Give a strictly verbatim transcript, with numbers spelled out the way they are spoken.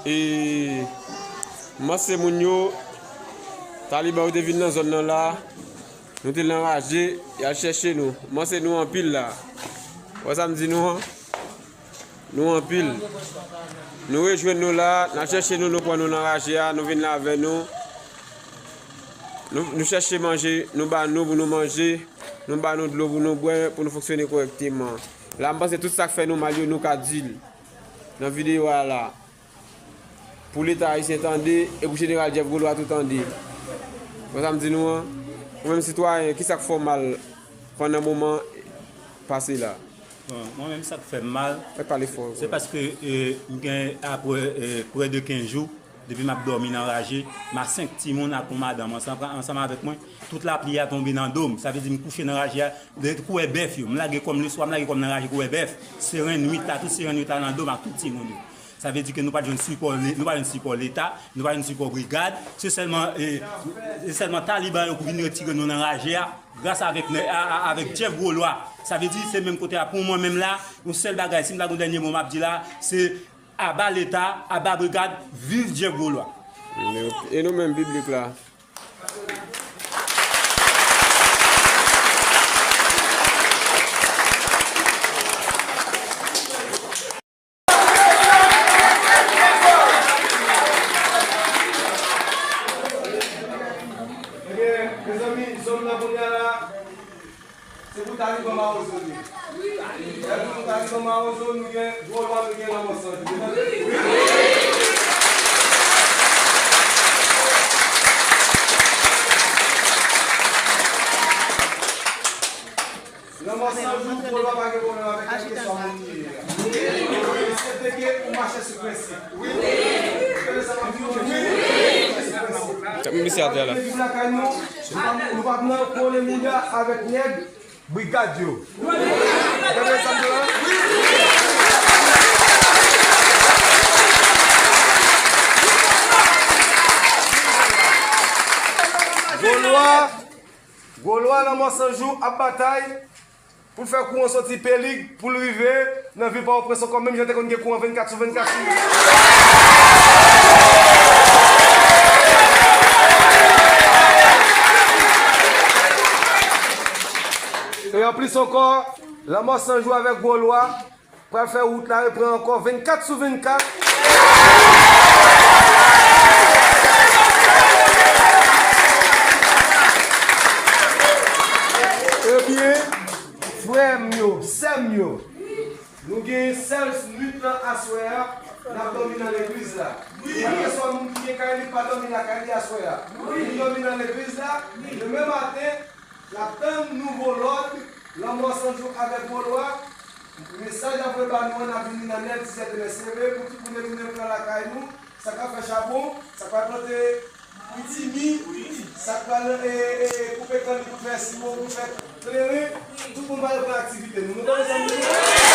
E, m panse moun yo, Taliban yo te vin nan zòn nan la, nou te nan raje, y al chèche nou. M panse nou anpil la. Wè sa m di nou an? Nou anpil. Nou rejwenn nou la, n al chèche nou, nou pran nou nan raje a, nou vin la avè nou. Nou, nou chèche manje, nou ba nou pou nou manje, nou ba nou dlo pou nou bwè, pou nou fonksyone kòrèkteman. La, m panse tout sa k fè nou mal yo, nou ka di l nan videyo a la. Pou Leta ayisyen tande, e pou Jeneral Jeff Golois tou tande. Wè sa m di nou an? Ou menm sitwayen, kisa k fè w mal pandan moman pase la? Bon, mwen menm sa k fè m mal, Fè pale fò, se paske, e, m gen apre, e, prè de kenz jou depi m ap dòmi nan raje, m a senk timoun ak yon madanm ansanm, ansanm avèk mwen. Tout lapli a tonbe nan do m. Sa vle di m kouche nan raje a, de kouvè bèf yo. M lage kò m leswa, m lage kò m nan raje kouvè bèf. Seren nwit la, tout seren nwit la nan do m ak tout timoun yo. Sa vle di ke nou pa t jwenn sipò, nou pa jwenn sipò Leta, nou pa jwenn sipò brigad. Se sèlman, e, se sèlman Taliban yo ki vin retire nou nan raje a, gras avèk, a, a, avèk Jeff Golois. Sa vle di se menm kote a pou mwen menm la, yon sèl bagay, si m ta gen yon dènye mo m ap di la, se aba Leta, aba brigad, viv Jeff Golois. E nou menm piblik la? Ebyen, mezanmi, zòn nan kounye a la, se pou Taliban Mawozo li ye. Lè nou di Taliban Mawozo, nou gen Golois, nou gen Lanmò San Jou. Wi. Lanmò San Jou, Golois pa gen pwoblèm avèk kèlkeswa moun li ye a. Eksepte ke ou mache sou prensip. Wi. Ou konnen sa m ap di w? Wi. Ou mache sou prensip. Kèk misye atè la. Depi lakay nou, nou p ap, nou p ap nan kole mouda avèk nèg brigad yo. Ou konprann sa m di la? Golois, Golois Lanmò San Jou ap batay pou l fè kouran soti Pelig pou l rive nan vil Pòtoprens ankò, menm jan te konn gen kouran vennkat sou vennkat sou. E anplis ankò, Lanmò San Jou avèk Golois pral fè wout la reprann ankò vennkat sou vennkat. Ebyen, frè m yo, sè m yo, nou gen sèl nwit lan aswè a, n ap dòmi nan legliz la. Kèlkeswa moun ki gen kay li, pa dòmi lakay li aswè a. Nou dòmi nan legliz la, demen maten, n ap tann nouvo lòd, Lanmò San Jou avèk Golois. Mesaj n ap voye ba nou an, n ap vini nan nèf, dizèt demen. Se vre, pou tout moun retounen pran lakay nou, sa k ap fè chabon, sa k pral plante pitimi, sa k pral, e, e, koupe kann pou fè siwo, pou fè kleren, tout moun va reprann aktivite nou. Nou konprann sa m di nou?